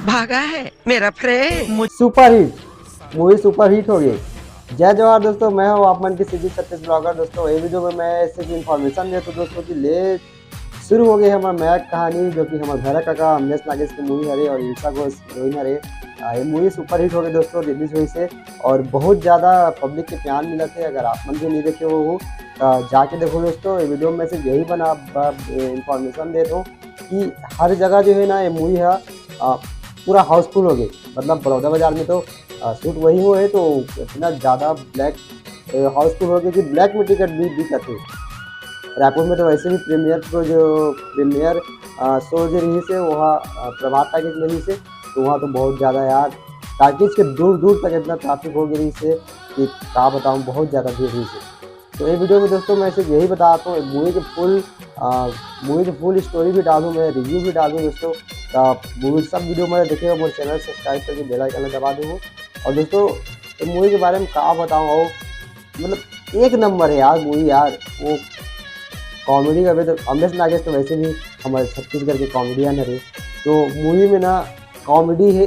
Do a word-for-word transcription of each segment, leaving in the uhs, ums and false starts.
भागा है मेरा friend. Super hit, movie super hit हो गई। जय जोहार दोस्तों, मैं हूं आप मन के सीधी छत्तीस ब्लॉगर। दोस्तों, ये वीडियो में मैं सिर्फ इन्फॉर्मेशन देता हूं दोस्तों कि ले शुरू हो गई हमार मयंक कहानी, जो कि हमार भैरा काका अमलेश नागेश के मूवी हरे और ईशा घोष हीरोइन हरे। आ, ये मूवी सुपर हिट हो गई दोस्तों, रिलीज हुई से और बहुत ज़्यादा पब्लिक के प्यार मिला थे। अगर आप मन भी नहीं देखे हो तो जाके देखो दोस्तों। ये वीडियो में सिर्फ यही बना इन्फॉर्मेशन देता हूँ कि हर जगह जो है ना ये मूवी है आ, पूरा हाउसफुल हो गई। मतलब बलौदा बाजार में तो शूट वही हुए है तो इतना ज़्यादा ब्लैक हाउसफुल हो गई कि ब्लैक में टिकट भी बिकत है। रायपुर में तो वैसे भी प्रीमियर को जो प्रीमियर शो जो रही से वहाँ प्रभात टाकीज में रही से, तो वहाँ तो बहुत ज़्यादा यार टाकीज के दूर दूर तक इतना ट्रैफिक हो गई से कि का बताऊँ, बहुत ज़्यादा भीड़ रही से। तो ये वीडियो में दोस्तों मैं सिर्फ यही बताता हूँ, मूवी के फुल मूवी के फुल स्टोरी भी डालूँ मैं, रिव्यू भी डालूँ दोस्तों। तो मूवी सब वीडियो में देखेगा, मेरे चैनल सब्सक्राइब करके बेल आइकन दबा दूँ। और दोस्तों, ये मूवी के बारे में का बताऊँ, मतलब एक नंबर है यार मूवी यार। वो कॉमेडी का भी तो, अमलेश नागेश तो वैसे भी हमारे छत्तीसगढ़ के कॉमेडियन है, तो मूवी में ना कॉमेडी है,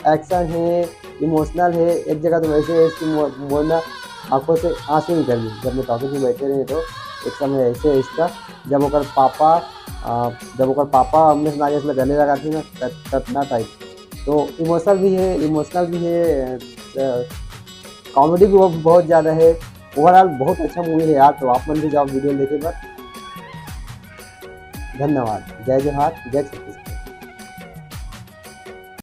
एक्शन है, इमोशनल है। एक जगह तो वैसे है कि मो- मोर ना आंखों से आंसू निकल गए जब मैं टॉकीज में बैठे रहे। तो एक समय ऐसे है इसका, जब ओकर पापा आ, जब ओकर पापा अमलेश नागेश में गले लगा थे ना, तत- ततना टाइप। तो इमोशनल भी है, इमोशनल भी है, कॉमेडी भी बहुत ज़्यादा है। ओवरऑल बहुत अच्छा मूवी है यार। तो आप मन भी जाओ वीडियो देखे बर। धन्यवाद। जय जोहार, जय छत्तीसगढ़।